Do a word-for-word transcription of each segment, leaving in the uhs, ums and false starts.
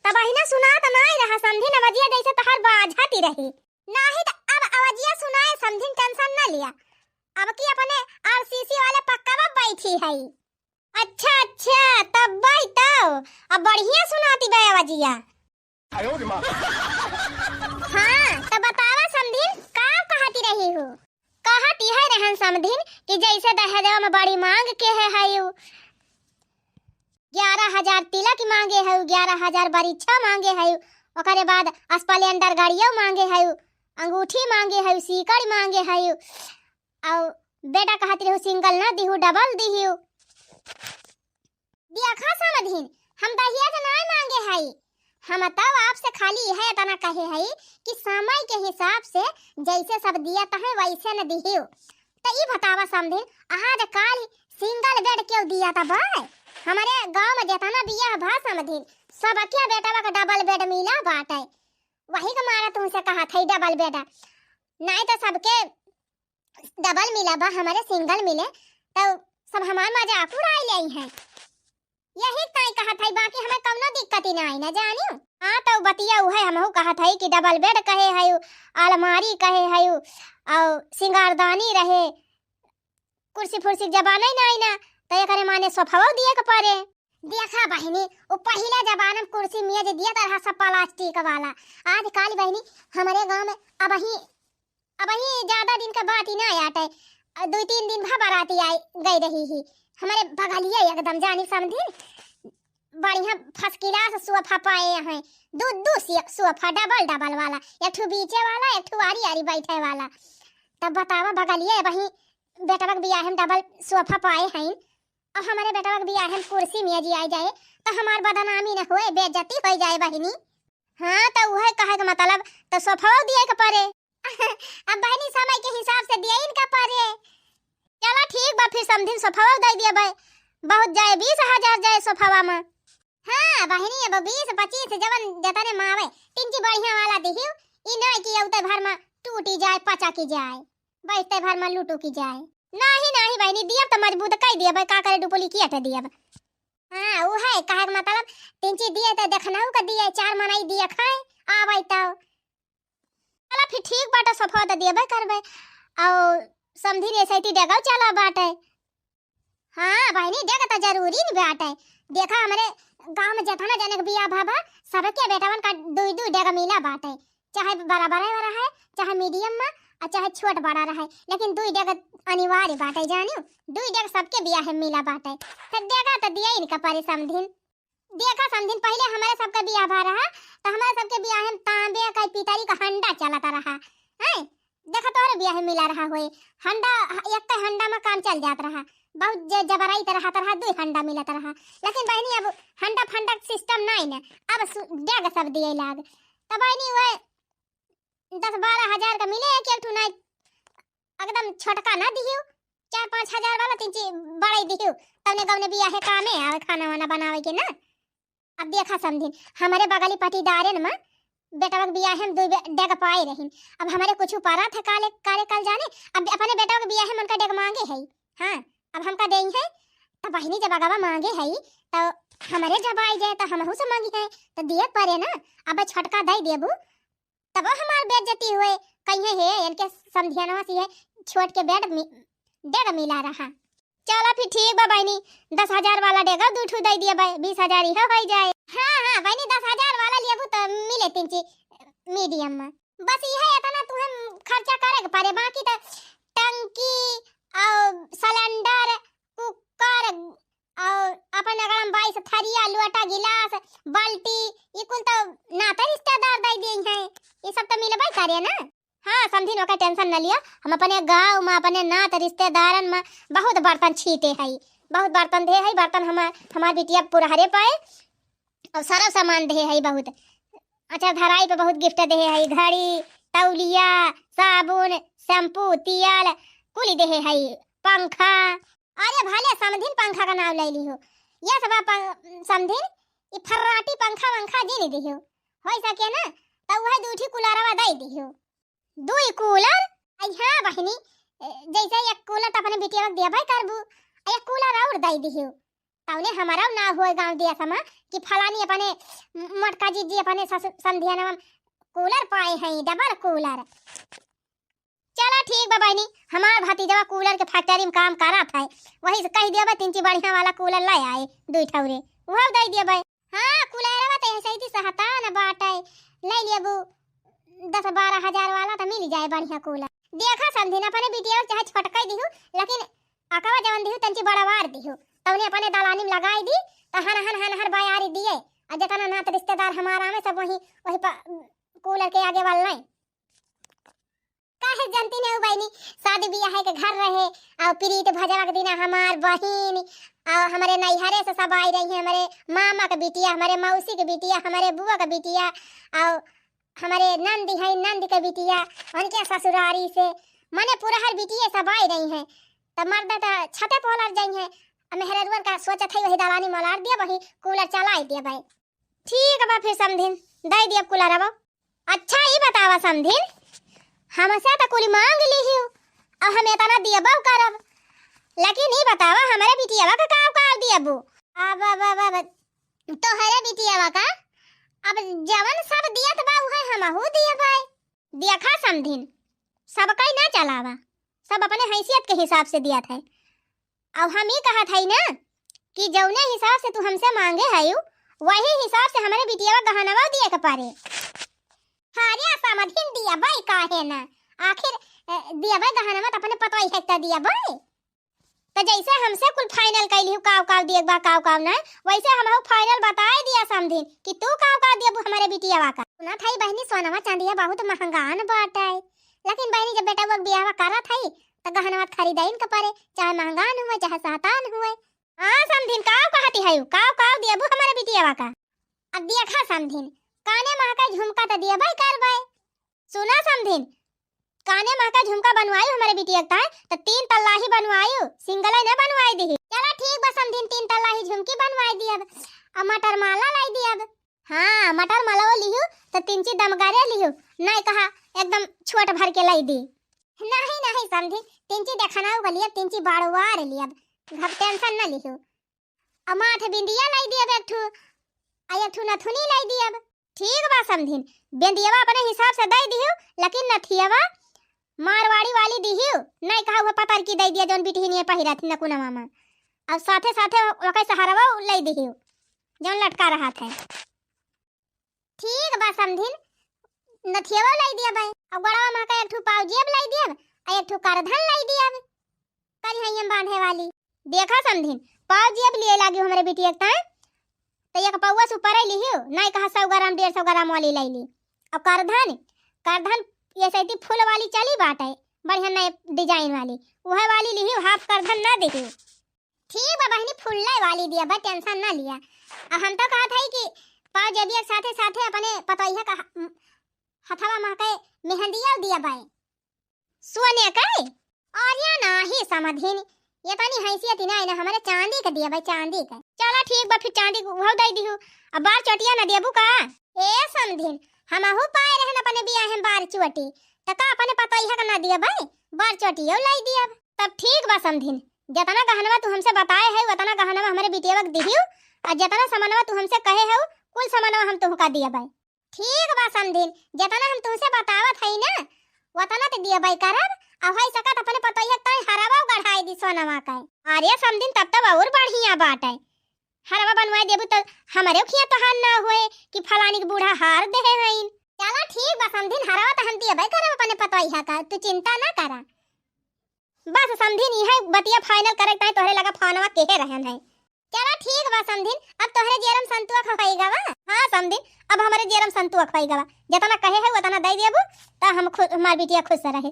त बहिना सुनात नाई रहा समधिन, अवजिया जैसे तोहार बाझाती रही। नाही त अब अवजिया सुनाए समधिन, tension न लिया। अब की अपने आरसीसी वाले पक्का में बैठी है। अच्छा, अच्छा, तब बाई तब। अब बढ़िया सुनाती बे अवजिया। हाँ, त बतावा समधिन, का कहती रही हो? कहती है रहन समधिन कि जैसे दहेजवा में बड़ी मांग के है, है उ ग्यारह हजार तिलक मांगे है, ग्यारह हजार बरीछा मांगे है, ओकरे बाद Splendor गाड़ियो मांगे है, अंगूठी मांगे है, सीकड़ मांगे है, और बेटा कहती रही single ना दिहू, double दिहू। देखा समधिन, हम दहेज नाय मांगे हई, हम तब आपसे खाली यह इतना कहे हई कि समय के हिसाब से जैसे सब दियत है वैसे न दिहियो। त ई बतावा समधिन, आज काल single bed क्यों दियत बा? हमरे गांव में जितना बियाह भा समधिन, सबके बेटवा के double bed मिला बाटे। वही के मारे तुमसे कहत हई double bed, नाई त सबके double मिला बा, हमरे single मिले, त सब हमार मजाक उड़ाई लेई हैं। यही ताई कहत हई, बाकी हमें कौनो दिक्कत ही नाई ना जानियो। हाँ, त बतिया उहे हमहू कहत हई कि double bed कहे हई, अलमारी कहे हई, और सिंगारदानी रहे, कुर्सी फुर्सी के जमाना ही नाई ना, त एकरे माने सोफाओ दिए के परे। देखा बहिनी, उ पहिला जमाना में कुर्सी मेज दियत रहा सब plastic वाला। आज काल बहिनी, हमरे गांव में अबही, अबही ज्यादा दिन के बात ही ना आटे, दुई तीन दिन भा बाराती आई गई रही ही। हमरे बगलिया एकदम जानी समधिन, बढ़िया first class सोफा पाए हैं, दू दू से सोफा double double वाला, एक ठो बीचे वाला, एक ठो आरी आरी बैठे वाला। तब बतावा बगलिया अबही बेटवा के बियाह में double सोफा पाए हैं, अब हमरे बेटवा के बियाह में कुर्सी मेज आई जाए, त हमार बदनामी न होए, बेइज्जती हो जाए बहिनी। हाँ, त उहे कहे के मतलब, त सोफवा दिए के परे। अब बहिनी, समय के हिसाब से दिए इनका परे। चला ठीक बा, फिर समधिन सोफवा दे दिए भाई, बहुत जाए, बीस हजार जाए सोफवा में। हाँ बहिनी, अब बीस पच्चीस जवन जतने मावे, तिनची बढ़िया वाला दिहियो, ई नहीं कि औते भर में टूटी जाए, पचकी जाए, बैठते भर में लुटुकी जाए। नाही, नाही बहिनी, दियब त मजबूत कई दियब, का करे duplicate दियब। हाँ, उ है, कहे के मतलब, तिनची दिए त देखनहु के दिए, चार मनई दिए खाए, आवे त। चला फिर ठीक बाटे, सोफवा त दियबे करबे। और समधिन ऐसे ही डेगव चला बाटे। हाँ बहिनी, डेग त जरूरी न बाटे। देखा, हमरे गांव में जेतना जने के बियाह भा बा, सबके बेटवन का दुई दुई डेग मिला बाटे, चाहे बड़ा बड़ा वाला है, चाहे medium में, और चाहे छोट बड़ा रहे, लेकिन दुई डेग अनिवार्य बाटे, जानियो, दुई डेग सबके बियाह में मिला बाटे। त डेगा त दिया इनका परे समधिन। देखा समधिन, पहिले हमरे सबके बियाह भा रहा, त हमरे सबके बियाह में तांबे का, पितरी का हंडा चलत रहा, हैं? देखा, तोहरे बियाह में मिला रहा होए, हंडा, एक के हंडा में काम चल जात रहा, बहुत जे जबराइत रहा, त रहा, दुई हंडा मिलत रहा। लेकिन बहिनी, अब हंडा फंडा system नाई न, अब सु-, डेग सब दिए लाग। त बहिनी, वह दस बारह हजार का मिले, एक, एक ठो नाई, एकदम छोटका ना दिहियो, चार पाँच हजार वाला तिनची बड़ाई दिहियो, तउने गौने बियाहे कामे आवे, खाना वाना बनावे के ना। अब देखा समधिन, हमरे बगली पटीदारन में बेटवा के बियाहे में दुई बे-, डेग पाए रहिन। अब हमरे कुछ परा था काले, काले कल जाने, अब अपने बेटवा के बियाहे में उनका डेग मांगे है। हाँ, अब हमका देई है, त बहिनी जब अगवा मांगे है, त हमरे जब आई जाए, त हमहू से मांगी है, त दिए परे ना। अब छोटका दई देबू, तब हमार बेइज्जती होए, कहिए हे, इनके समधियनवा से है, छोट के बेड मि-, डेग मिला रहा। चला फिर ठीक बा बहिनी, दस हजार वाला डेगा दू ठू दे दिया बा, बीस हजार इहो हो जाए। हाँ, हाँ बहिनी, दस हजार वाला लेबू त मिले तिनची medium में। बस इहे इतना तुहे खर्चा करे के परे, बाकी त टंकी और सिलेंडर, कुकर और अपन अगर हम बाईस थरिया, लोटा, गिलास, बाल्टी, ई कुल त नाते रिश्तेदार दे दिए हैं, ई सब त मिलबे करे ना। हाँ समधिन, ओकर tension न लिया, हम अपने गाँव में, अपने नात रिश्तेदारन में बहुत बर्तन छीटे हई, बहुत बर्तन दे हई, बर्तन हमार, हमार बिटिया पुरहरे पाए और सारा सामान दे हई बहुत। अच्छा, धराई पे बहुत gift दे हई, घड़ी, तौलिया, साबुन, shampoo, तेल, कुली दे हई, पंखा। अरे भले समधिन पंखा का नाम ले लिहो, ये सब आप समधिन, ई फर्राटी पंखा वंखा जिन दिहो, हो सके ना, त उहे दू ठी कूलरवा दे दिहो। दुई कूलर? आई हाँ बहिनी, ए, जैसे एक कूलर त अपने बिटिया के देबे करबू, आ एक कूलर और दे दिहो। तौने हमरउ नाव होए गाँव देस मा कि फलानी अपने मोटका जीजी अपने ससु-, समधियनवा कूलर पाए हैं, डबल कूलर। चला ठीक बा बहिनी, हमार भतीजवा कूलर के फैक्ट्री में काम करत है, वही से कहि देबे तीन ची बढ़िया वाला कूलर लै आए, दुइ ठौरे, उहउ दइ देबे। हाँ, कूलरवा त ऐसे ही सहता न बाटे, लै लेबू दस बारह हजार वाला त मिल जाए बढ़िया कूलर। देखा समधिन, अपने बिटिया चाहे छोटका दिहु, लेकिन अकवा जवन दिहु तंची बड़वार दिहु, तौने अपने दलानी में लगाई दी, त हन हन हन हर बयारी दिए, अउर जितना नात रिश्तेदार हमारा में सब वही, वही प-, कूलर के आगे वाल नहीं। काहे जनती नहीं बहिनी, शादी बियाह के घर रहे, अउर प्रीत भजवा के दिना हमार बहिन, अउर हमरे नैहरे से सब आई रही हैं, हमरे मामा के बिटिया, हमरे मौसी के बिटिया, हमरे बुआ के बिटिया, अउर हमरे नंदी है, नंद के बिटिया, उनके ससुरारी से, मने पूरा हर बिटिया सब आई रही हैं। तब मर्दा त छते पोलर जाई हैं, अब मेहररुअन का सोचत है वही दलानी मलार दिया, वही कूलर चलाई दिया भाई। ठीक बा फिर समधिन, दइ दियब कूलरवा। अच्छा, ई बतावा समधिन, हमसे त कुल मांग लिहिउ, अब हम एतना दियबउ करब, लेकिन ई बतावा, हमरे बिटियवा का काव काव दियबू? अब, अब, अब, अब, तोहरे बिटियवा का? अब जवन सब दियत बा, उहे हमहू दियबै। देखा समधिन, सबकइ ना चलावा, सब अपने हैसियत के हिसाब से दियत है। अब हम ई कहत हई ना कि जौने हिसाब से तू हमसे मांगे हयू, वही हिसाब से हमरे बिटियवा गहनवा दिए के परे। अरे समधिन, दियबै काहे ना? आखिर, अ, दियबै गहनवा त अपने पतोहिया के त दियबै। त जैसे हमसे कुल final कइ लिहू, काव काव दिए के बा, काव काव ना, वैसे हमहू final बताए दिया समधिन कि तू काव काव दियबू हमरे बिटियवा का। सुनत हई बहिनी, सोनवा चांदिया बहुत महंगान बाटै, लेकिन बहिनी, जब बेटवा के बियाहवा करत हई, त गहनवा त खरीदइन के परे, चाहे महंगान हुए, चाहे सहतान हुए। हाँ समधिन, काव कहती हयू, काव काव दियबू हमरे बिटियवा का? अब देखा समधिन, काने महका झुमका त दियबै करबै। सुना समधिन, काने महका झुमका बनवायू हमरे बिटिया के ताय, त तीन तल्ला ही बनवायू, single न बनवाई दिही। चला ठीक बा समधिन, तीन तल्ला ही झुमकी बनवाई दियब, अब मटर माला लाई दियब। हाँ, मटर माला वो लिहू, त तिनची दमगरे लिहू, नहीं कहा एकदम छोट भर के लाई दी। नहीं, नहीं समधिन, तिनची देखनाऊ के लियब, तिनची बाड़वार लियब, घब tension न लिहू। अब माथ बिंदिया लाई दियब एक ठू, आ एक ठू नथुनी लाई दियब। ठीक बा समधिन, बिंदियवा अपने हिसाब से दइ दिहू, लेकिन नथियवा मारवाड़ी वाली दिहू, नहीं कहा वह पतरकी दइ दिया जौन बिटिहनिया पहिरत नकुनवा मा। अब साथे साथे ओके सहरवा लाई दिहू, जौन लटका रहत है। ठीक बा समधिन, नथियवा लाई दियब भाई, अब गोड़वा महका एक ठू पाव जेब लाई दियब, आ एक ठू करधन लाई दियब। करिहैया में बांधे वाली। देखा समधिन, पाव जेब लिए लागी हमरे बिटिया के ताय, त एक पौवा से ऊपर ही लिहियो, नहीं कहा सौ ग्राम, डेढ़ सौ ग्राम वाली लाई ली। और करधन, करधन ये सैती फूल वाली चली बाटे, बढ़िया नए design वाली, वह वाली लिहियो, half करधन ना दिहियो। ठीक बा बहिनी, फुल्ले वाली दिया बा, tension ना लिया। आ हम तो कहत हई कि पाव जेबिया के साथे साथे अपने पतोहिया का ह-, हथवा महके मेहंदिया दिया बाई। सोने के? अरे नाही समधिन, ये तनी हैसियत ही ना, ना हमरे चांदी के दिया भाई, चांदी के। चला ठीक बा, फिर चांदी के उहव दे दिहू। अब बार चोटिया ना देबू का? ए समधिन, हमहू पाए रहन अपने बियाह में बार चोटी, त का अपने पतोहिया के ना दिया भाई, बार चोटियो लाई दिया। तब ठीक बा समधिन, जतना गहनवा तू हमसे बताए है, वतना गहनवा हमरे बिटिया के दिहियो, आ जतना समनवा तू हमसे कहे है, कुल समनवा हम तुहका दिया भाई। ठीक बा समधिन, जेतना हम तुमसे बतावत हई ना, वतना त दियबै करब। अब होई सकत अपने पतोहिया के तनी हरवा गढ़ाई दी सोनवा के। अरे समधिन, तब तब और बढ़िया बाटे, हरवा बनवाई देबू त हमरे खिया तोहार ना होए कि फलानी के बूढ़ा हार देहे हईन। चला ठीक बा समधिन, हरवा त हम दियबै करब अपने पतोहिया का, तू चिंता ना करा। बस समधिन, इहे बतिया final करे के ताई तोहरे लगा फोनवा केहे रहन है। चला ठीक बा समधिन, अब तोहरे जेरम संतुआ खपाई गवा। हाँ समधिन, अब हमरे जेरम संतुआ खपाई गवा। जतना कहे है वतना दे देबू, त हम खु-, हमार बिटिया खुश रहे।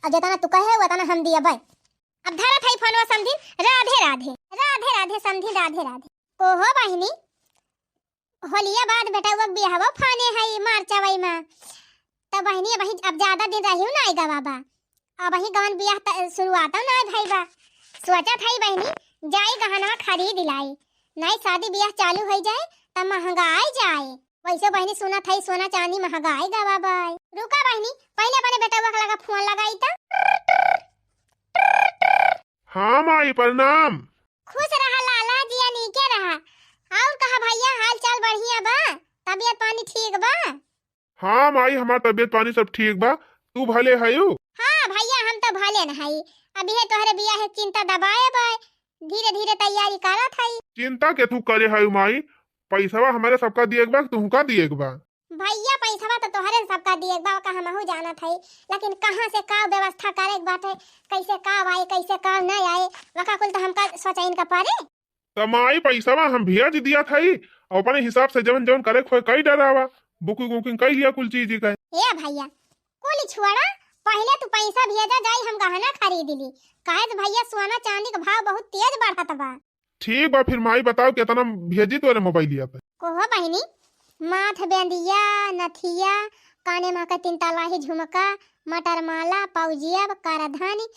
और जतना तू कहे है वतना हम दिया भाई। अब धरत है फोनवा समधिन, राधे राधे। राधे राधे समधिन, राधे राधे। कोहो बहिनी, होलिया बाद बेटउआ के बियाहवा फाने हई मार्चवई मा। त बहिनी, अबहीं अब ज्यादा दिन रहिउ नाई गवा बा। अबहीं गवन बियाह त शुरुआतउ नाई भई बा। सोचत हई बहिनी, जाई गहनवा खरीद लाई। नाई शादी बियाह चालू होई जाए, त महंगाई जाए। वैसे बहिनी सुनत हई, सोना चांदी महंगाई गवा बा। रुका बहिनी, पहिले अपने बेटउआ के लगा फोन लगाई त। हाँ माई, प्रणाम। खुश रहा लाला, जिया नीके भैया, हाल चाल बढ़िया बा? तबियत पानी ठीक बा? हाँ माई, हमार तबियत पानी सब ठीक बा। तू भले हयू? हाँ भैया, हम तो भले न हई। अभी है तोहरे बियाह के चिंता दबाए बा, धीरे धीरे तैयारी करत हई। चिंता के तू करे हयू माई, पैसवा हमरे सबका दिए के बा, तुहका दिए के बा। भैया, पैसवा तो तोहरे सबका दिए के बा, का हमहू जानत हई, लेकिन कहाँ से का व्यवस्था करे के बाटे, कैसे का आए, कैसे का न आए, वका कुल तो हमका सोचइन का पड़े। त माई, पैसवा हम भेज दिया था ही, और अपने हिसाब से जवन जवन करे खोए कई डरावा, बुकिंग वुकिंग कई लिया कुल चीज का। ए भैया, कुल छोड़ा, पहले तू पैसा भेजा जाई, हम गहना खरीद ली। काहे त भैया, सोना चांदी का भाव बहुत तेज बढ़त बा। ठीक बा, फिर माई बताओ कितना भेजी तोरे मोबाइलिया पे। कोहो बहिनी, माथ बेंदिया, नथिया, काने मा का तीन तलाही झुमका, मटर माला, पाउजिया, करधनी,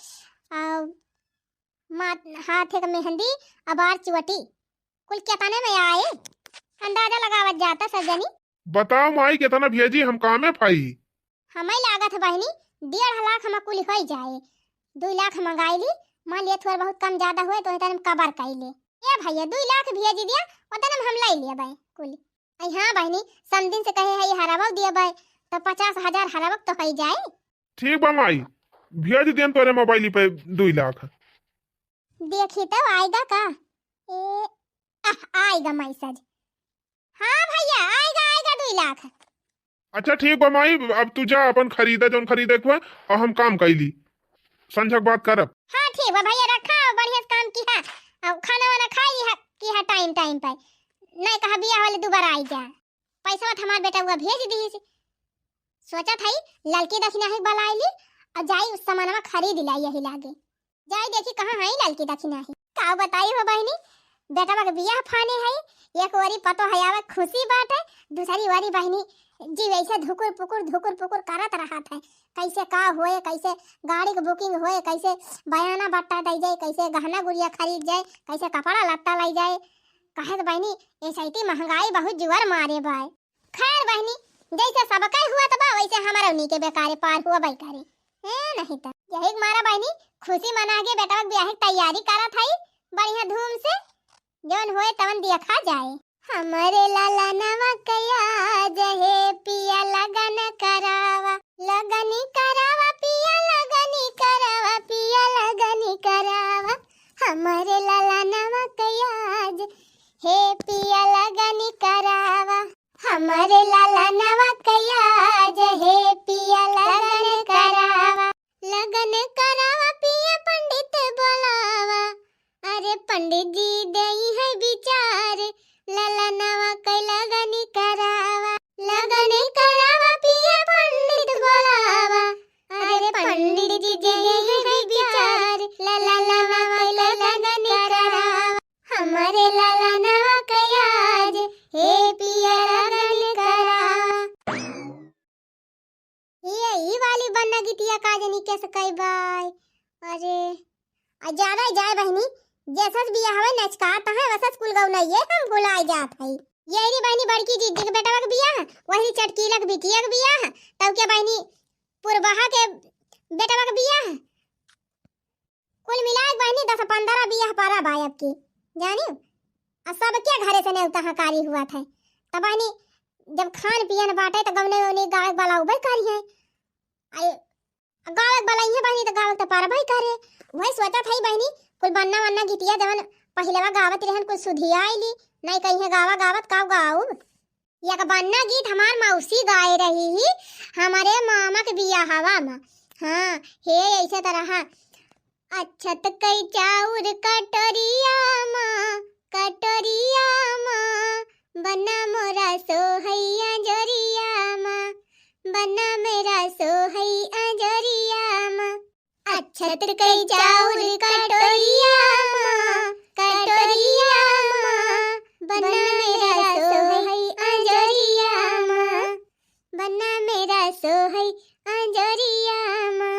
और मा-, हाथ एक मेहंदी, अबार चुवटी, कुल केतने में आए? अंदाजा लगावत जाता सजनी। बताओ माई, केतना भेजी, हम कामे पाई? हमें लागत है बहिनी, डेढ़ लाख में कुल होई जाए। दुई लाख मंगाई ली, मान लिया थोड़ा बहुत कम ज्यादा हुए तो इतने में कबर कर ले। ए भैया, दुई लाख भेजी दिया, उतने में हम ले लेबे कुल। अई हाँ बहिनी, समदिन से कहे है ये हरवा दिया भाई, तो पचास हजार हरवा तो होई जाए। ठीक बा माई, भेज दियन तोरे मोबाइल पे दुई लाख। देखी तो आएगा का? ए, आह, आएगा मैसेज। हाँ भैया, आएगा, आएगा दुई लाख। अच्छा ठीक बा माई, अब तू जा अपन खरीदा जौन खरीदे के हुआ, और हम काम कैली, संझक बात करब। हाँ ठीक बा भैया, रखा, बढ़िया से काम किहा, और खाना वाना खा लिहा, किहा टाइम टाइम पे, नहीं कहा बिया वाले दोबारा आई जा। पैसा तो हमार बेटा हुआ भेज दी, सोचत हई ललकी दखिना ही बलाई ली, और जाई उस सामानवा खरीद लाई यही लागे। जाई देखी कहाँ हई ललकी दखिना ही। का बताई हो बहिनी, बेटवा के बियाह फाने हई, एक ओरी पतो है आवे खुशी बाटे, दूसरी ओरी बहिनी जी वैसे धुकुर पुकुर धुकुर पुकुर करत रहत है, कैसे का होए, कैसे गाड़ी के बुकिंग होए, कैसे बयाना बट्टा दई जाए, कैसे गहना गुड़िया खरीद जाए, कैसे कपड़ा लत्ता लाई जाए। कहे तो बहिनी, एसआईटी महंगाई बहुत जुआर मारे बाय। खैर बहिनी, जैसे सबका हुआ त बा, वैसे हमारा उन्हीं के बेकारे पार हुआ बाई करे। ए, नहीं त यही के मारा बहिनी, खुशी मना के बेटवा के बियाह के तैयारी करत हई बढ़िया धूम से, जौन होए तवन देखा जाए। हमरे लाला नवा कया जहे पिया लगन करावा, लगनी करावा पिया, लगनी करावा पिया, लगनी करावा। हमरे लाला नवा कया ज हे पिया लगनी करावा, हमरे लाला नवा कया ज हे पिया लगन करावा। लगन करावा पिया पंडित बोलावा, अरे पंडित जी देई है विचार, लाला नवा के लगन करावा। लगन करावा पिया पंडित बोलावा, अरे पंडित जी देई है विचार, लाला नवा के लगन करावा। हमरे लाला नवा कया ज हे पिया लगन करावा। ये ई वाली बन्ना गीतिया का जनी कैसे कई बाय। अरे, आ ज्यादा ही जाए बहिनी, जैसस बियाह हवे नचकात है, वसस कुल गौना ये हम भुलाए जात है। ये री बहिनी बड़की जीजी के बेटवा के बियाह, वही चटकीला के बिटिया के बियाह, तब के बहिनी पुरबहा के बेटवा के बियाह। कुल मिला के बहिनी दस पन्द्रह बियाह पारा बा अब की, जानियो। आ सबके घरे से नेवता हकारी हुआ था। तब बहिनी जब खान पियन बाटे तो गौने गौने गावे वाला उबे करी है। आई गावे वाला इहे बहिनी तो गावे तो पारा भाई करे। वही सोचा था बहिनी, कुल बन्ना वन्ना गीतिया जवन पहिलवा गावत रहन कुल सुधिया आइली, नहीं कहीं गावा गावत का गाऊ। एक बन्ना गीत हमार मौसी गाए रही ही, हमारे मामा के बियाहवा में। हाँ, हे ऐसे तरह। अच्छत कई चाउर कटोरिया मा, कटोरिया मा, बन्ना मोरा सोहैया जोरिया मा, बन्ना मेरा सोहैया जोरिया मा। अच्छत कई चाउर कटोरिया मा, कटोरिया मा, बन्ना मेरा सोहई अंजोरिया मा, बन्ना मेरा सोहई अंजोरिया मा।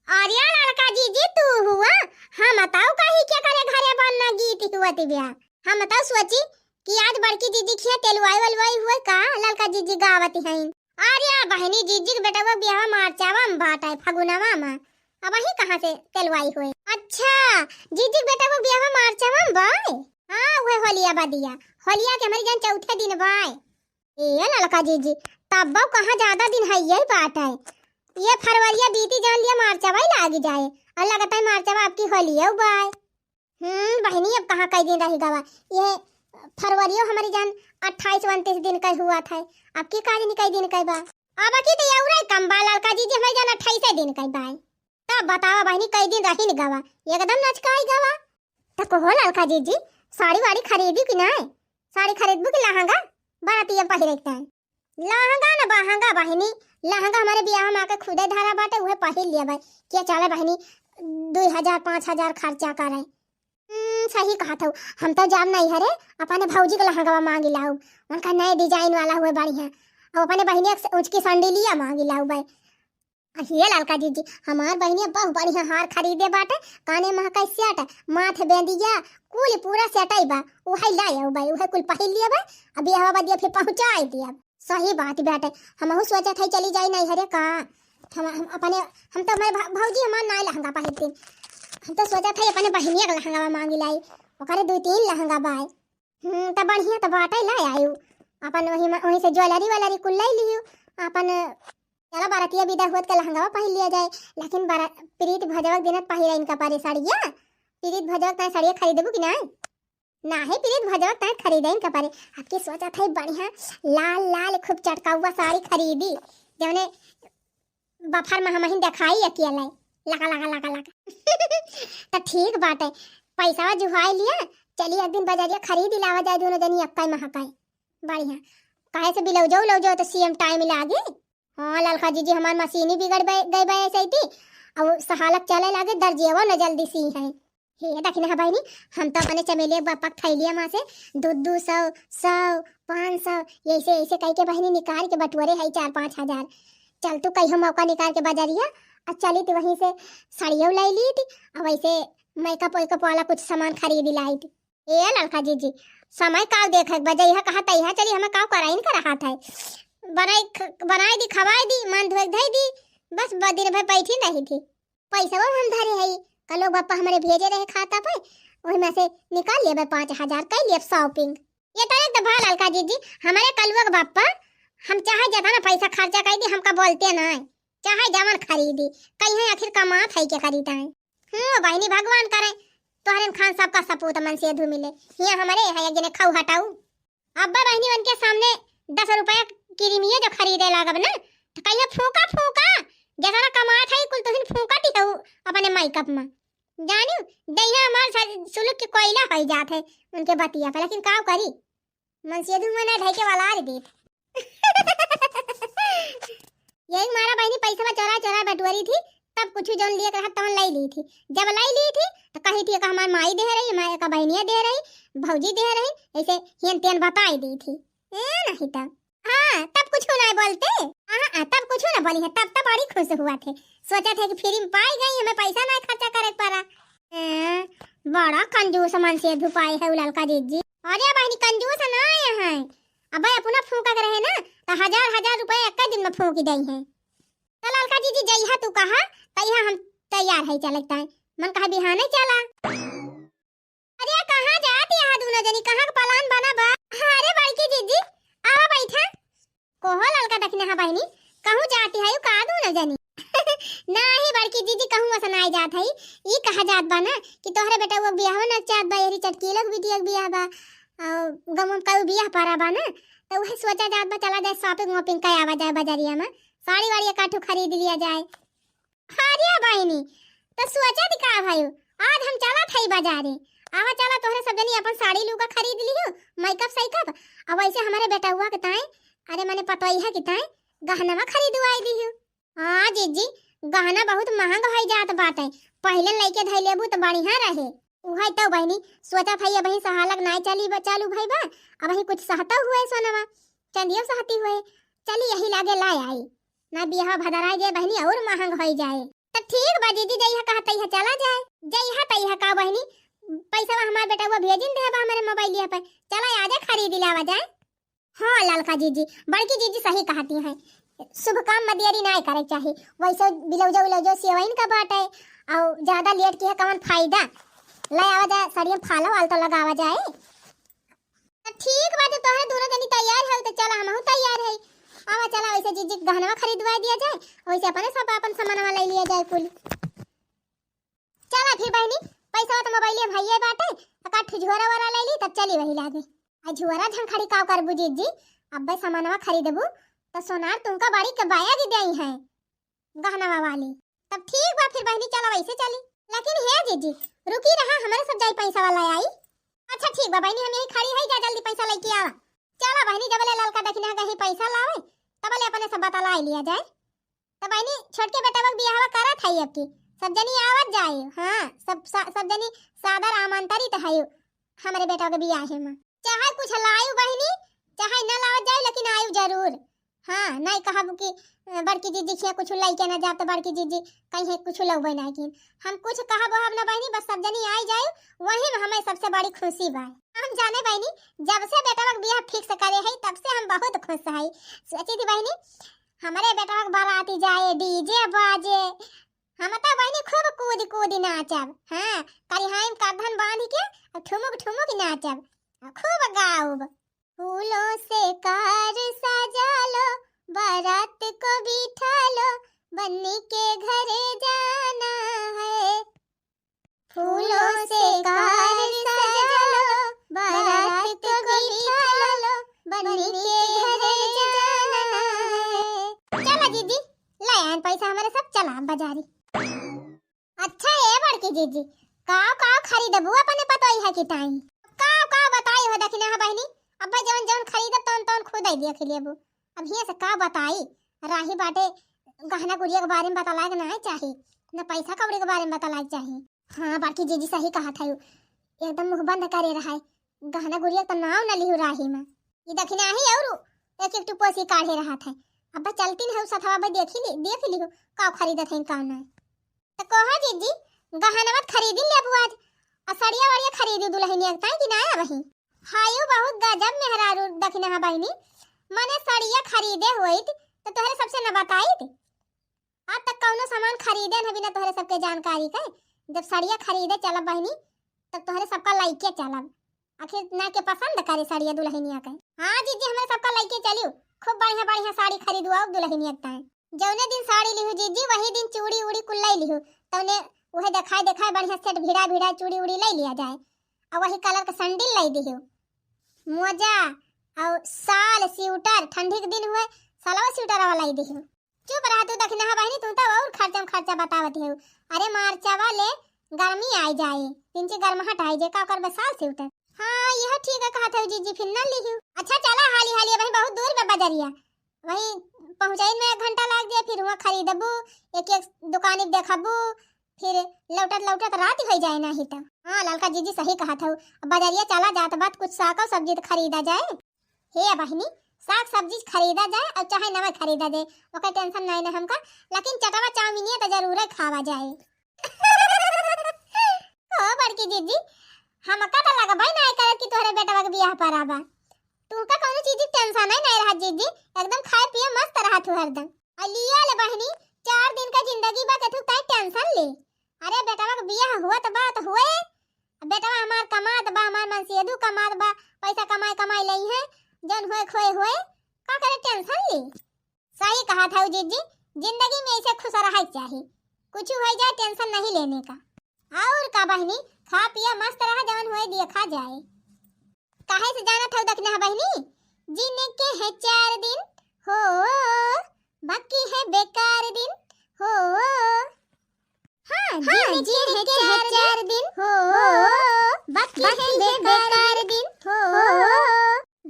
अरे लड़का जीजी तू हुआ, हम बताओ कहीं के करे घरे बन्ना गीत हुआ तिबिया। हम बताओ सोची कि आज बड़की जीजी खिया तेलुआई वलुआई हुए का लड़का जीजी गावत हैं। अरे बहिनी, जीजी के बेटवा बियाह मार्चवा में बाटे, फगुनवा में। अब वही कहाँ से तेलवाई होए? अच्छा, जीजी के बेटवा बियाह मार्चवा में बाय? हाँ, उहे होलिया बदिया, होलिया के हमरी जान चौथे दिन बाय। ए ललका जीजी, तब्बो कहाँ ज्यादा दिन है, यही बात है। ये फरवरिया बीती जान लिया, मार्चवा ही लागी जाए, और लगता है मार्चवा आपकी होलिया बाय। हम्म बहिनी, अब कहाँ कई दिन रही गवा, ये फरवरियो हमरी जान अट्ठाईस उनतीस दिन का हुआ था, अब की का दिन कई दिन का बा। अब की तो यौरे कम बा ललका जीजी, हमरी जान अट्ठाईस दिन का बाय। तब बतावा बहिनी, कई दिन रही न गवा, एकदम नचकाई गवा। त कहो ललका जीजी, साड़ी वाड़ी खरीदी कि नाय? साड़ी खरीदबू कि लहंगा? बरातिया पहिरे के ताई। लहंगा न बहंगा बहिनी, लहंगा हमरे बियाह में आके खुदे धरा बाटे, उहे पहिर लिया बाय। के चले बहिनी, दुई हजार पाँच हजार खर्चा करे। हम्म, सही कहत हऊ, हम तो जाब नहीं हरे, अपने भौजी के लहंगवा मांगी लाऊ, उनका नए design वाला हुए बढ़िया, और अपने बहिनी एक उचकी संडीलिया मांगी लाऊ बाय। अहिए ललका जीजी, हमार बहिनिया बहुत बढ़िया हार खरीदे बाटे, काने महकाई set, माथे बेंदिया, कुल पूरा सेटई बा, उहई लाए आऊ बाय, उहई कुल पहिर लिया बाय, अब बियाह बदिया फिर पहुँचाई दिया। सही बात बाटे, हमहू सोचत हई चली जाई नहीं हरे का, हम, हम अपने, हम तो हमारे भा-, भौजी हमार नाई लहंगा पहिरती, हम तो सोचत हई अपने बहिनिया के लहंगा मांगी लाई, ओकरे दुई तीन लहंगा बाय। हम्म, त बढ़िया त बाटे, लै आयु। अपन वही म-, वहीं से jewellery वैलरी कुल लै लियु। अपन चला बरतिया विदा होत के लहंगावा पहिर लिया जाए। लेकिन बरा-, प्रीत भजवा के दिनत पहिरा इनका परे साड़िया। प्रीत भजवा के ताई साड़िया खरीदबू कि नाई? नाहीं, प्रीत भजवा के ताई खरीदे इनका परे। आपकी सोचत है बढ़िया लाल लाल खूब चटकाउआ साड़ी खरीदी, जौने बफर में हमहिन देखाई अकेले, लका, लका, लका, लका। त ठीक बाटे, पैसा जुहाई लिया, चली एक दिन बजरिया खरीद लावा जाए, दोनों जनी अक्काई महकाई। बढ़िया, काहे से ब्लाउजो उलाउजो तो सियम टाइम लागे। हाँ, ललका जीजी हमार मशीनी बिगड़ बे-, गई बा ऐसे ही थी, अब सहालक चले लागे, दर्जियवा न जल्दी सी है। हे दखिनहा बहिनी, हम तो अपने चमेलिया के बप्पा के थैलिया मा से दू दू सौ, सौ, पाँच सौ, ऐसे, ऐसे कई के बहिनी निकाल के बटोरे हई चार पाँच हजार। चल तू कहियो मौका निकाल के बजरिया, आ चली तू वहीं से साड़ियो लाई लीत, आ वैसे makeup वेकअप वाला कुछ सामान खरीद लाइत। ए ललका जीजी, समय काव देखे के बा, जइहा कहा तइहा चली, हमें काव कराइन का रहत है। बनाई ख-, बनाई दी, खवाई दी, मन धोए के धई दी, बस ब-, दिन भर बैठी रही थी। पैसवा हम धरे हई, कल लोग बप्पा हमरे भेजे रहे खाता पे, वही में से निकाल लेबे पाँच हजार, कई लेब shopping। ये तरह तो भा ललका जीजी, हमरे कलुआ के बप्पा, हम चाहे जितना पैसा खर्चा कर दी, हमका बोलते नाई, चाहे जवन खरीदी, कहीं आखिर कमात है के खरीदाए। हम्म, बहिनी भगवान करे, तोहरे खान सबका सपूत मन से धू मिले, हियाँ हमरे है एक जने खाऊ हटाऊ। अब्बा बहिनी उनके सामने दस रुपया किरिमिये जो खरीदे लागब ना, तो कहियो फूका फूका, जतना कमात है कुल तुहिन फूकत ही हऊ अपने makeup में। जानियो, दहिया हमार स-, सुलुक के कोयला होई जात है उनके बतिया पर, लेकिन का करी, मन से धुआं ना ढाई के वाला आ रे देत। यही मारा बहिनी पैसा चोरा चोरा बटोरी थी, तब कुछ जौन लिए के रहा तवन लाई ली थी। जब लाई ली थी तो कही थी एक हमार माई दे रही, हमार एक बहिनिया दे रही, भौजी दे रही, ऐसे हियन तियन बताई दी थी। ए नहीं तब, हाँ, तब कुछ नहीं बोलते। हाँ, हाँ, तब कुछ ना बोली है, तब तो बड़ी खुश हुआ थे, सोचा थे कि फ्री में पाई गई, हमें पैसा नहीं खर्चा करे के पड़ा। ए, बड़ा कंजूस मन से धुपाई है उ ललका जीजी। अरे बहिनी, कंजूस ना आए हैं, अब अपना फूका के रहे ना, तो हजार हजार रुपया एक दिन में फूक दई है। तो ललका जीजी जइहा तू कहा, तइहा हम तैयार है चले के ताई। मन कहा बिहाने चला। अरे कहाँ जात यहाँ दोनों जनी, कहाँ का plan बना बा? अरे बड़की जीजी, आवा बैठा। कोहो ललका दखिनहा बहिनी, कहूँ जात है का दोनों जनी? नाही बड़की जीजी, कहूँ वसन आए जात है। ई कहा जात बा ना कि तोहरे बेटा वो बियाह ना चाहत बा, एरी चटकीलो के बिटिया के बियाह बा, और गाँव में कई बियाह पड़ा बा ना, तो वही सोचा जात बा चला जाए shopping वॉपिंग कर आवा जाए बजरिया में, साड़ी वाड़ी एक आठो खरीद लिया जाए। अरे बहिनी, तो सोचत का भाई, आज हम चलत हई बाजारे। आवा चला तोहरे सब जनी अपन साड़ी लुगा खरीद लिहु, makeup साइकअप, और वैसे हमारे बेटउआ के ताई, अरे मने पतोइहा के ताई गहनवा खरीदवाई दिहु। हाँ जीजी, गहना बहुत महंग होई जात बाटे, पहिले लइके धई लेबू तो बढ़िया रहे। उहे तो बहिनी, सोचत हई अबहीं सहालक नाई चली ब-, चालू भई बा, अबहीं कुछ सहता हुए सोनवा, चंदियो सहती हुए, चली यही लागे ला आई। ना बियाह भदराई जाए बहिनी, और महंग होई जाए। त ठीक बा जीजी, जइहा कहा तइहा चला जाए। जइहा तइहा का बहिनी, पैसा हमार बेटउआ भेजिन देबा हमरे मोबाइलिया पे, चला आजे खरीद लावा जाए। हाँ ललका जीजी, बड़की जीजी सही कहती हैं, शुभ काम में देरी नाय करे चाही। वैसे ब्लाउजो उलाउजो सियवाइन का बाटे, और ज्यादा लेट किहे कवन फायदा। ले आवा जाए, साड़िया में फालो वाल तो लगावा जाए। तो ठीक बा, जब तोहरे दोनों जनी तैयार है तो चला, हमहू तैयार है। आवा चला, वैसे जीजी के गहनवा खरीदवा दिया जाए, वैसे अपने सब अपन सामानवा ले लिया जाए कुल। चला फिर बहिनी, पैसा तो मोबाइल में भैया बाटे, तो का ठुझोरा वाला ले ली, तब चली वही लागे। आ झोरा झंखड़ी का करबू जीजी, अब्बे सामानवा खरीदबू तो सोनार तुमका बड़ी के बाया दी देई है गहनवा वाली। तब ठीक बा फिर बहिनी, चला वैसे चली। लेकिन हे जीजी, रुकी रहा, हमरे सब जाई पैसा वाला आई। अच्छा ठीक बा बहिनी, हम यही खड़ी है, जा जल्दी पैसा लेके आवा। चला बहिनी, जबले ललका दखिना कहीं पैसा लावे, तबले अपने सब बतलाई लिया जाए। तो बहिनी, छोटके बेटवा के बियाहवा करत है अब की, सब जनी आवत जाए। हाँ, सब सा-, सब जनी सादर आमंत्रित है हमरे बेटवा के बियाहे में। चाहे कुछ लायु बहिनी, चाहे न लावत जाए, लेकिन आयु जरूर। हाँ, नहीं कहब कि, अ, बड़की जीजी खिया कुछ लइके न जाब, तो बड़की जीजी कहीं कुछ लउबे नहीं किन। हम कुछ कहब हम न बहिनी, बस सब जनी आई जाए, वही में हमें सबसे बड़ी खुशी बा। हम जाने बहिनी, जब से बेटवा के बियाह fix करे है, तब से हम बहुत खुश है। सोची थी बहिनी, हमरे बेटवा के बाराती जाए, DJ बाजे, हम तो बहिनी खूब कूद कूद नाचब। हाँ, करिहाई में करधन बांध के ठुमुक ठुमुक नाचब, खूब गाउब। फूलों से कार सजा लो, बारात को बिठा लो, बन्नी के घरे जाना है। फूलों से कार सजा लो, बारात को बिठा लो, बन्नी के घरे जाना है। चला जीजी, ले आन पैसा हमरे सब, चला बाजारी। अच्छा ए बड़की जीजी, काव काव खरीदबू अपने पतोई है कि ताई? काव काव बताई हो दखिना है बहिनी, अब भाई जवन जवन खरीदब तवन तवन खुद ही देख लेबू। अब हियाँ से का बताई, राही बाटे गहना गुड़िया के बारे में बतलाए के नाहीं चाही, न पैसा कौड़ी के बारे में बतलाए के चाही। हाँ बड़की जीजी सही कहत है, एकदम मुँह बंद करे रहा है, गहना गुड़िया के तो नाव न लिहू राही में। ई दखिना ही और एक एक टुपोसी काढ़े रहत है। अब चलती न है सथवा बे देखी ली, देख लिहू काव खरीदत है काव ना। त कहो जीजी, गहनवा त खरीदी लेबू आज, आ सड़िया वड़िया खरीदी दुल्हनिया के ताई कि ना वही? हायो बहुत गजब मेहरारू दखिना है बहिनी, मने सड़िया खरीदे होइत त तोहरे सबसे न बताइत। आज तक कौनो सामान खरीदे न बिना तोहरे सबके जानकारी के। जब सड़िया खरीदे चलब बहिनी, तब तोहरे सबका लइके चलब। आखिर ना के पसंद करे सड़िया दुल्हनिया के। हाँ जीजी, हमरे सबका लइके चलियो, खूब बढ़िया बढ़िया साड़ी खरीदवाओ दुल्हनिया के ताई। जौने दिन साड़ी लिहू जीजी, वही दिन चूड़ी उड़ी कुल लई लिहू। तौने उहे देखाए देखाए बढ़िया set भिड़ा भिड़ा चूड़ी उड़ी लई लिया जाए। और वही colour के sandal लई दिहू, मोजा और साल स्वेटर, ठंडी के दिन हुए, सालवा स्वेटर वाला लई दिहू। चुप रहा तू दखिना है बहिनी, तू तो और खर्चा में खर्चा बतावत है। अरे मार्चवा ले गर्मी आई जाए, तिनची गर्माहट आई जाए, का करबे साल स्वेटर। हाँ यह ठीक है कहत है जीजी, फिर न लिहू। अच्छा चला हाली हाली, वही बहुत दूर बा बजरिया, वही पहुँचाई में एक घंटा लाग जाए, फिर हुआ खरीदबू, एक एक दुकानी देखबू, फिर लौटत लौटत रात हो जाए नाही त। हाँ ललका जीजी सही कहत हऊ, बजरिया चला जात बात कुछ साग और सब्जी त खरीदा जाए। हे बहिनी, साग सब्जी खरीदा जाए और चाहे नवे खरीदा जाए, ओकर tension नहीं ना हमका, लेकिन चटवा चाउमीनिया त जरूर खावा जाए। ओ बड़की जीजी, हमका त लगबे नहीं करे कि तोहरे बेटवा के बियाह पड़ा बा। तुमका कौनो चीज की tension ही नहीं रहा जीजी, एकदम खाए पिए मस्त रहा तू हरदम। आ लिया ले बहिनी, चार दिन का जिंदगी बा, केथू ताई tension ले। अरे बेटवा के बियाह हुआ त बा त हुए, बेटवा हमार कमात बा, हमार मनसेदू कमात बा, पैसा कमाए कमाए लई है, जौन होए खोए होए, का करे tension ले। सही कहा था जीजी, जिंदगी में ऐसे खुश रहा चाही, कुछ हो जाए tension नहीं लेने का। और का बहिनी, खा पिया मस्त रहा, जवन होए दिया खा जाए। काहे से जाना था दखिना बहिनी, जिनके है चार दिन हो, बाकी है बेकार दिन हो। हाँ, हाँ, जिनके जिनके है चार चार दिन हो, बाकी है बेकार दिन हो।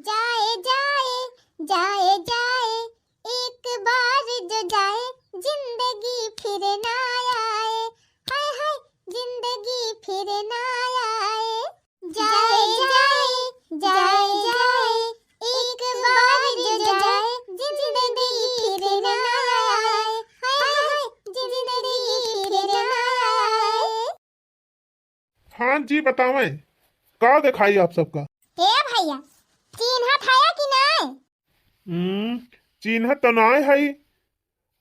जाए जाए जाए जाए, एक बार जो जाए, जिंदगी फिर ना आए। हाय हाय, जिंदगी फिर ना आए। जाए जाए जाए जाए, एक बार जो जाए, जिंदगी फिर ना आए। हाय हाय, जिंदगी फिर ना आए। हाँ जी, बतावें, का देखाई आप सबका? हे भैया, चिन्हत हया कि नाय? हम्म, चिन्हत तो नाय हई,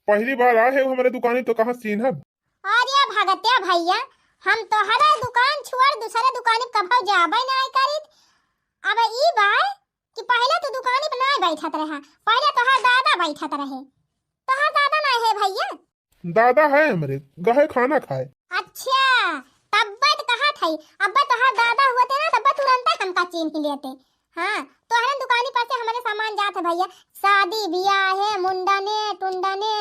पहली बार आए है हमरे दुकानी, तो कहाँ चिन्हब? अरे भगत्या भैया, हम तोहरे दुकान छोड़ दूसरे दुकानी कभो जाबे नाय करीत। अब ई बाय कि पहिले तू दुकानी पे नाय बैठत रहा, पहिले तोहार दादा बैठत रहे। तोहार दादा नाय है भइया? दादा है हमरे, गहे खाना खाए। अच्छा, तब्बे त कहत हई, अब्बे तोहार दादा होते ना, तब्बे तुरंते हमका चीन्हि लेते। हाँ, तोहरे दुकानी पर से हमरे सामान जात है भइया, शादी बियाह है, मुंडने टुंडने,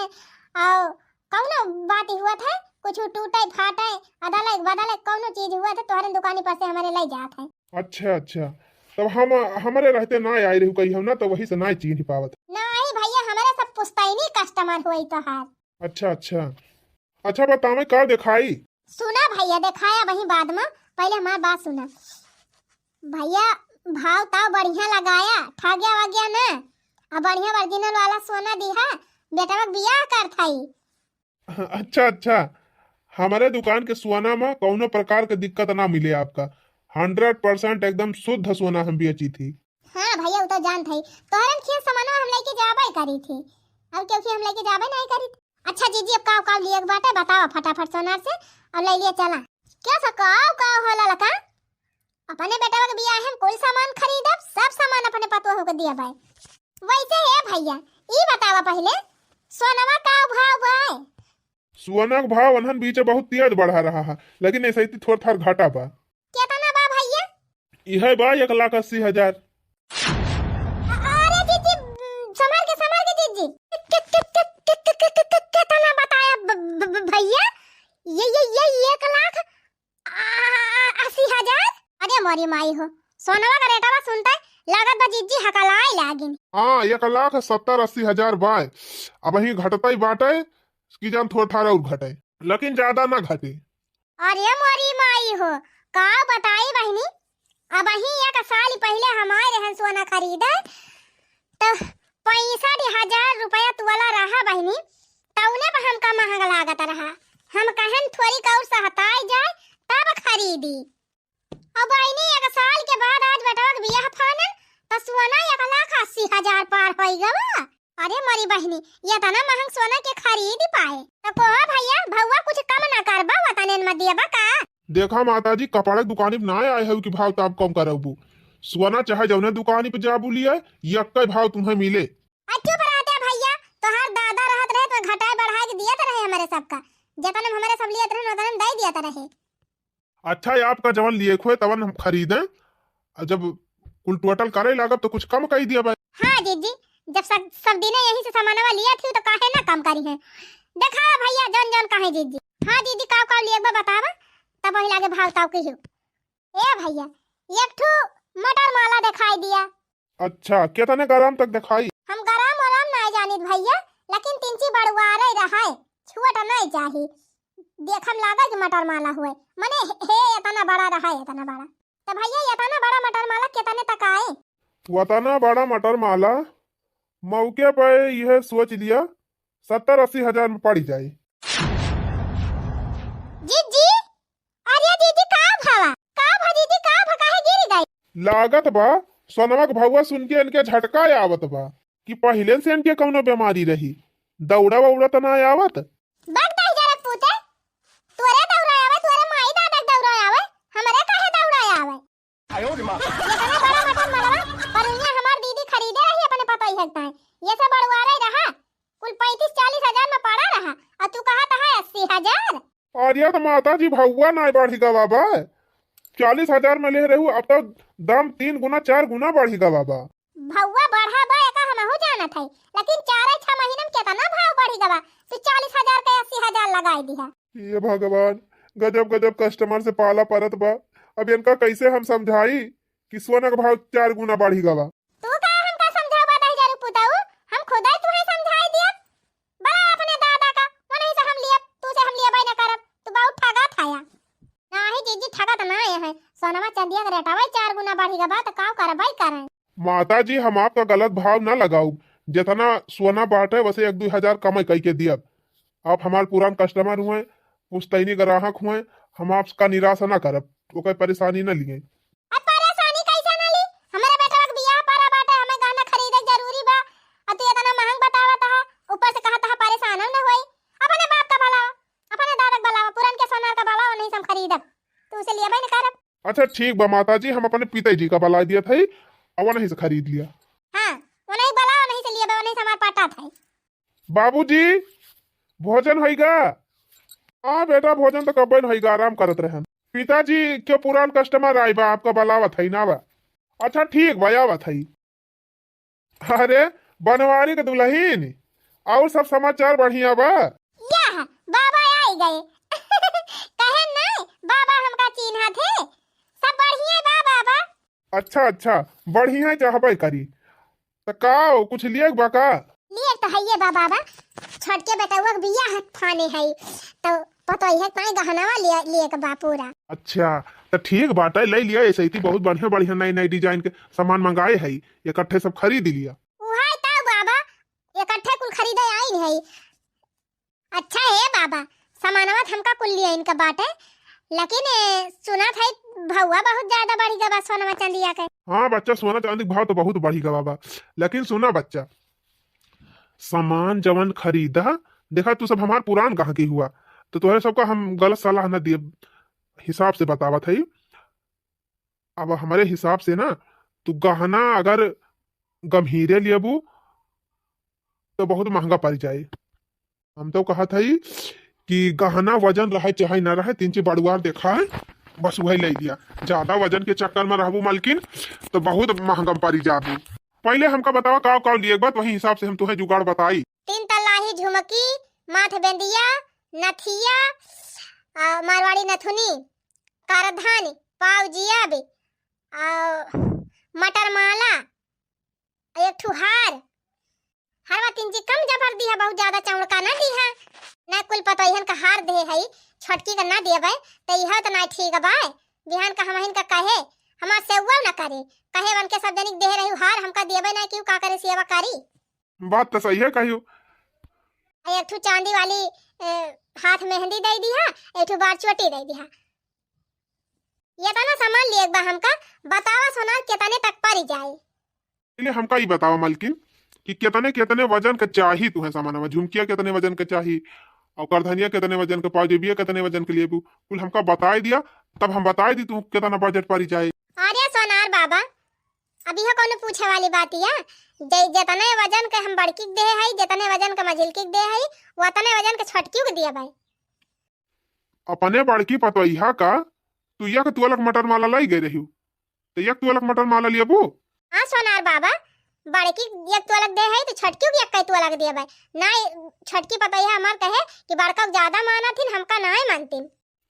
और कौनो बात ही हुआ था, कुछ टूटे फाटे, अदले बदले कौनो चीज हुआ था, तोहरे दुकानी पर से हमरे ले जात है। अच्छा, अच्छा, तब हम, हमरे रहते ना आए रहू कहीं हम ना, तो वही से ना चीन्हि पावत। नहीं भइया, हमरे सब पुश्तैनी customer हुई तोहार। अच्छा, अच्छा, अच्छा, बतावे का देखाई? सुना भइया, देखाया वही बाद में, पहिले हमार बात सुना। भइया, भाव ताव बढ़िया लगाया, ठग्या वग्या ना, अब बढ़िया original वाला सोना दिहा, बेटवा के बियाह करत हई। अच्छा, अच्छा, हमरे दुकान के सोना में कौनो प्रकार के दिक्कत ना मिले आपका, hundred percent एकदम शुद्ध सोना हम बेची थी। हाँ भइया, उ तो जानत हई, तोहरन खेत समानवा हम लेके जाबे करी थी, अब क्योंकि हम लेके जाबे नहीं करी थी। अच्छा जीजी, अब काव काव लिए के बाटे, बतावा फटाफट सोनार से, अब ले लिए चला। क्या सा काव काव होला लका? अपने बेटवा के बियाह में कुल सामान खरीदब, सब सामान अपने पतोह के दिया बाय। वैसे हे भइया, ई बतावा पहिले, सोनवा का भाव बाय? सोना के भाव अनहन बीचे बहुत तेज बढ़ा रहा है, लेकिन ऐसे ही थोड़ थार घाटा बा। केतना बा भइया? इहे बा एक लाख अस्सी हजार। अरे जीजी, संभाल के, संभाल के जीजी। के-, के-, केतना बताया ब-, ब-, ब-, भइया? ये, ये, ये एक लाख आ, अस्सी हजार? अरे मोरी माई हो, सोनवा का रेटवा सुनते लागत बा जीजी हकलाए लागिन। हाँ, एक लाख सत्तर अस्सी हजार बाय। अबहीं घटतई बाटे, कि जान थोड़ थार और घटे, लेकिन ज्यादा ना घटे। अरे मोरी माई हो, का बताई बहिनी, अबहीं एक साल पहिले हमार रहन सोना खरीदे, त पैंसठ हजार रुपया तोला रहा बहिनी, तउने पर हमका महंग लागत रहा। हम कहन थोड़ी कौर सहताई जाए, तब खरीदी। अब बहिनी, एक साल के बाद आज बेटवा के बियाह फानल, त सोना एक लाख अस्सी हजार पार होई गवा। अरे मोरी बहिनी, ये तना महंग सोना के खरीद पाए, त कोहा भइया, भउआ कुछ कम ना करबा, वतने में दियबा का? देखा माता जी, कपड़ा के दुकानी पे ना आए हो कि भाव ताव कम करबू। सोना चाहे जौने दुकानी पे जाबू लिए, यक्के भाव तुम्हें मिले। आ चुप रहते भइया, तोहार दादा रहत रहे तो घटाए बढ़ाए के दियत रहे हमरे सबका, जतने में हमरे सब लियत रहे, उतने में दे दियत रहे। अच्छा, आपका जवन लिए खोए तवन हम खरीदें, आ जब कुल total करे लागब तो कुछ कम कई दिया भाई। हाँ जीजी, जब सब, सब दिने यहीं से सामानवा लिया थी तो काहे ना कम करी है। देखा भइया, जौन जौन कहे जीजी। हाँ जीजी, काव काव लिए एक बार बतावा, तब वही लागे भाव ताव कहियो। ए भइया, एक ठो मटर माला देखाई दिया। अच्छा, केतने ग्राम तक देखाई? हम ग्राम ओराम नाय जानित भइया, लेकिन तिनची बड़ुआरे रहाय, छोट नाय चाही। देखम लागे कि मटर माला हुए, मने हे, हे एतना बड़ा रहाय, एतना बड़ा। त भइया, एतना बड़ा मटर माला केतने तक आए? वतना बड़ा मटर माला मौके पे यह सोच लिया, सत्तर अस्सी हजार में पड़ी जाए। जीजी, अरे जीजी, का भवा? का भा जीजी, का भा, काहे गिर गई? लागत बा, सोनवा के भउआ सुन के इनके झटका आवत बा कि पहिले से इनके कौनो बीमारी रही, दौड़ा वौड़ा त ना आवत। बक दहिजरक पूते, तोरे दौड़ा आवे, तोरे माई दादा के दौड़ा आवे, हमरे काहे दौड़ा आवे? आयो रे माँ। इतना बड़ा मटन मलवा, परुनिया हमार दीदी खरीदे रही अपने पतोहिया के ताई। ये सब बड़ुआरे रहा, कुल पैंतीस चालीस हजार में पड़ा रहा, और तू कहत है अस्सी हजार। अरे तो माता जी, भउआ नाय बढ़ी गवा बा, चालीस हजार में ले रहू, अब तो दाम तीन गुना चार गुना बढ़ी गवा बा। भउआ बढ़ा बा, एका हमहू जानत है, लेकिन चार छह महीना में केतना भाव बढ़ी गवा, तू चालीस हजार के अस्सी हजार लगाई दिहा। हे भगवान, गजब गजब customer से पाला परत बा। अब इनका कैसे हम समझाई कि सोना के भाव चार गुना बढ़ी गवा। तू का हमका समझावा दहिजरू पुताऊ, हम खुदे तुहे समझाई दियब। बड़ा अपने दादा का, वनही से हम लियब, तू से हम लियबे न करब, तू बहुत ठगा थाया। नाही जीजी, ठगत ना आए हैं, सोनवा चंदिया के रेटवा चार गुना बढ़ी गवा, तो का करबे करें। माता जी, हम आपका गलत भाव ना लगाऊ, जितना सोना बाटे वसे एक दुई हजार कम कई के दियब। आप हमार पुरान customer हुए, पुश्तैनी ग्राहक हुए, हम आपका निराश ना करब, ओकर परेशानी ना लिए। अब परेशानी कैसे ना ली? हमारे बेटवा के बियाह पड़ा बाटे, हमें गहना खरीदे जरूरी बा, और तू इतना महंग बतावत है, ऊपर से कहत है परेशान ना होई। अपने बाप का भला, अपने दादा का भला, पुरान के सोनार का भला, नहीं से हम खरीदब, तू उसे लियबे न करब। अच्छा ठीक बा माता जी, हम अपने पिताजी का बलाइ दिया थई, अउ वनहीं से खरीद लिया। हाँ, वनहीं बलावा, वनहीं से लिया बा, वनहीं से हमार पाटा थई। बाबूजी, भोजन होइगा? हाँ बेटा, भोजन तो कब्बे न होइगा, आराम करत रहन। पिताजी, क्यों पुरान customer आइ बा, आपका बलावत हई ना बा। अच्छा ठीक बा, आवत हई। अरे, बनवारी के दुलहिन, अउर सब समाचार बढ़िया बा? यह, बाबा आइ गए। कहे नहीं, बाबा हमका चिन्हा थे। सब बढ़िया बा, बाबा। अच्छा, अच्छा, बढ़िया चाहबे करी। त का, कुछ लिए के बा का? लिए तो हइये बा, बाबा। छोटके बेटउआ के बियाह फाने हई, तो पतोहिया ताई गहनवा लिए, लिए के बा पूरा। अच्छा, त ठीक बाटे, लइ लिया। ऐसे ही बहुत बढ़िया बढ़िया नई नई design के सामान मंगाए हई, इकट्ठे सब खरीद लिया। उहे तो बाबा, इकट्ठे कुल खरीदे आइन हई। अच्छा हे बाबा, सामानवा त हमका कुल लिए इनका बाटे, लेकिन, ए, सुनत हई भउआ बहुत ज्यादा बढ़ि गवा बा सोनवा चांदिया के। हाँ बच्चा, सोना चांदी के भाव तो बहुत बढ़ि गवा बा, लेकिन सुना बच्चा, सामान जवन खरीदा, देखा तू सब हमार पुरान गाहकी हुआ, तो तोहरे सबका हम गलत सलाह न दिए, हिसाब से बतावत हई। अब हमरे हिसाब से ना, तू गहना अगर गम्हीरे लेबू, तो बहुत महंगा पड़ि जाए। हम तो कहत हई कि गहना वजन रहे चाहे ना रहे, तीन ची बड़ुआर देखा है, बस वही ले दिया। ज्यादा वजन के चक्कर में रहबू मलकिन, तो बहुत महंगा पड़ि जाबू। पहिले हमका बतावा, का का लिए के बा, वही हिसाब से हम तुहे जुगाड़ बताई। तीन तलाही झुमकी, माथ बेंदिया, नथिया, आ, मारवाड़ी नथुनी, करधनी, पाउजिया भी, आ, मटर माला, एक ठु हार। हरवा तीन ची कम जबर दिहा, बहुत ज्यादा चौड़का ना दिहा। ना कुल पतोहियन का हार देहे हई, छोटकी का ना देबे, त इहो त ना ठीक बा। बिहान का हमहिन का कहे, हमार सेवा ना करे, कहे वन के सब जनिक देहे रही हार, हमका देबे ना, क्यों का करे सेवा करी। बात त सही है कहियो। एक ठु चांदी वाली, ए, हाथ मेहंदी दे दिहा, एक ठु बार चोटी दे दिहा। ये तना सामान लिए बा हमका, बतावा सोनार केतने तक पड़ जाए। पहिले हमका ई बतावा मलकिन कि केतने केतने वजन के चाही तुहे सामानवा, झुमकिया केतने वजन के चाही, अउर करधनिया केतने वजन के, पाउजेबिया केतने वजन के लेबू, कुल हमका बताई दिया, तब हम बताई दी तू केतना budget पड़ जाए। अरे सोनार बाबा, अब इहो कौनो पूछे वाली बात या? जे-, जेतने वजन के हम बड़की के देहे हई, जेतने वजन के मझिलकी के देहे हई, वतने वजन के छोटकियो के दिए भाई। अपने बड़की पतोहिया का तू एक तोलक मटर माला लाई गए रही, तो एक तोलक मटर माला लेबू? हाँ सोनार बाबा, बड़की एक तोलक देहे हई तो छोटकियो के एक तोलक दिए भाई। ना, छोटकी पतोहिया हमार कहे कि बड़का ज्यादा मानत हिन, हमका नाय मानतिन।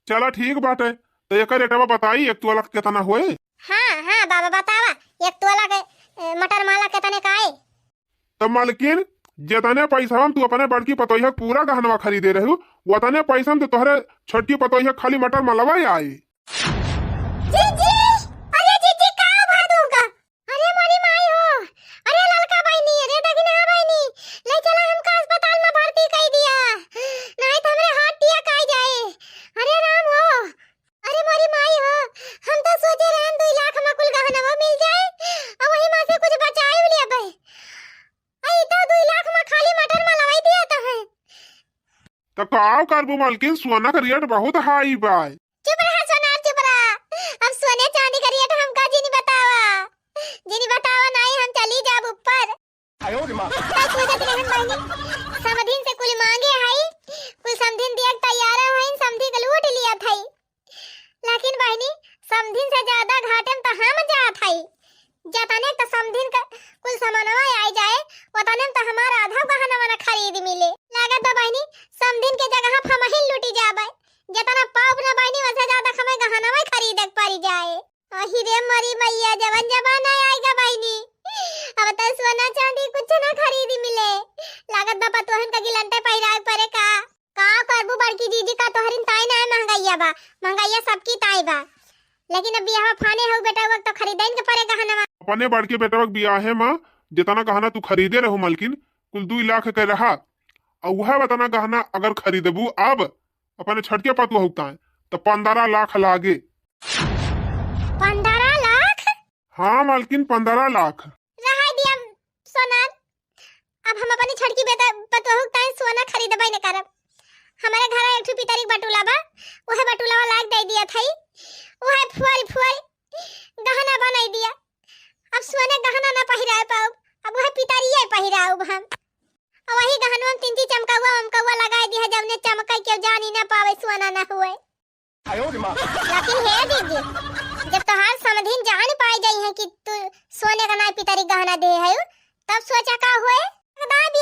चला ठीक बाटे, तो एकर रेटवा बताई, एक तोला के केतना होए? हाँ, हाँ बाबा, बतावा, एक तोला के, ए, मटर माला केतने का आए? तो मलकिन, जेतने पैसा में तू अपने बड़की पतोहिया के पूरा गहनवा खरीदे रहू, वतने पैसा में तो तोहरे छोटकी पतोहिया के खाली मटर मलवा आई। जीजी, अरे जीजी, का भा दूंगा? अरे मोरी माई हो, अरे ललका बहिनी, अरे दगिना बहिनी, ले चला हमका अस्पताल में भर्ती कई दिया, नहीं तो हमरे हाथ टिया काई जाए। अरे राम हो, अरे मोरी माई हो, हम तो सोचे रहन दुई लाख में कुल गहनवा मिल जाए, और वही में से कुछ बचाए भी लेबे। आई तो दुई लाख में खाली मटर मलवाई दिया तो है। तो का करबू मलकिन, सोना का रेट बहुत हाई बा। चुप रहा सोनार, चुप रहा। अब सोने चांदी का रेट हमका जिनी बतावा, जिनी बतावा, नहीं हम चली जाब ऊपर। आयो रे माँ। का सोचत रहन बहिनी, समधिन से कुल मांगे हई, कुल समधिन दिया के तैयार हईन, समधी के लूट लिया थई। लेकिन बहिनी, समधिन से ज्यादा घाटे में तो हम जात हई। जतने तो समधिन के कुल सामानवा आई जाए, वतने में तो हमार आधा गहनवा ना खरीद मिले। लागत बा बहिनी, समधिन के जगह हम ही लुटी जाबे। जितना पाउब ना बहिनी, वसे ज्यादा हमें गहनवा खरीदे के पड़ी जाए। अहि रे मोरी मैया, जवन जमाना आइगा बहिनी, अब तो सोना चांदी कुछ ना खरीद मिले। लागत बा पतोहन का गिलंटे पहिराए पड़े का। का करबू बड़की जीजी, का तोहरिन ताई ना है, महंगाइया बा, महंगाइया सबकी ताई बा, लेकिन अब बियाह फाने हो बेटा, वक्त तो खरीदन के पड़े गहनवा। अपने बड़के बेटवा के बियाहे में जितना गहना तू खरीदे रहू मलकिन, कुल दुई लाख के रहा, और वह उतना गहना अगर खरीदबू अब अपने छटके पतुआ हुकता है, तो पन्द्रह लाख लागे। पन्द्रह लाख? हाँ मलकिन, पन्द्रह लाख। रहा दिया सोनार, अब हम अपनी छटकी बेटा पतोहू ताई सोना खरीदबे न करब। हमारे घर एक ठो पितरी के बटुला बा, वह बटुलावा लाग दे दिया थई, वह फोर फोर गहना बनाई दिया। अब सोने गहना ना पहिराए पाउब, अब वह पितरिये पहिराउब हम। अब वही गहनवा में तीन तीन चमकौआ वमकौआ लगाए दिया, जौने चमके के जानी ना पावे, सोना ना हुए। लेकिन हे दीदी, जब तोहार समधिन जान पाई जाई है कि तू सोने का ना पितरी गहना दे है, तब सोचा का हुए? एकदम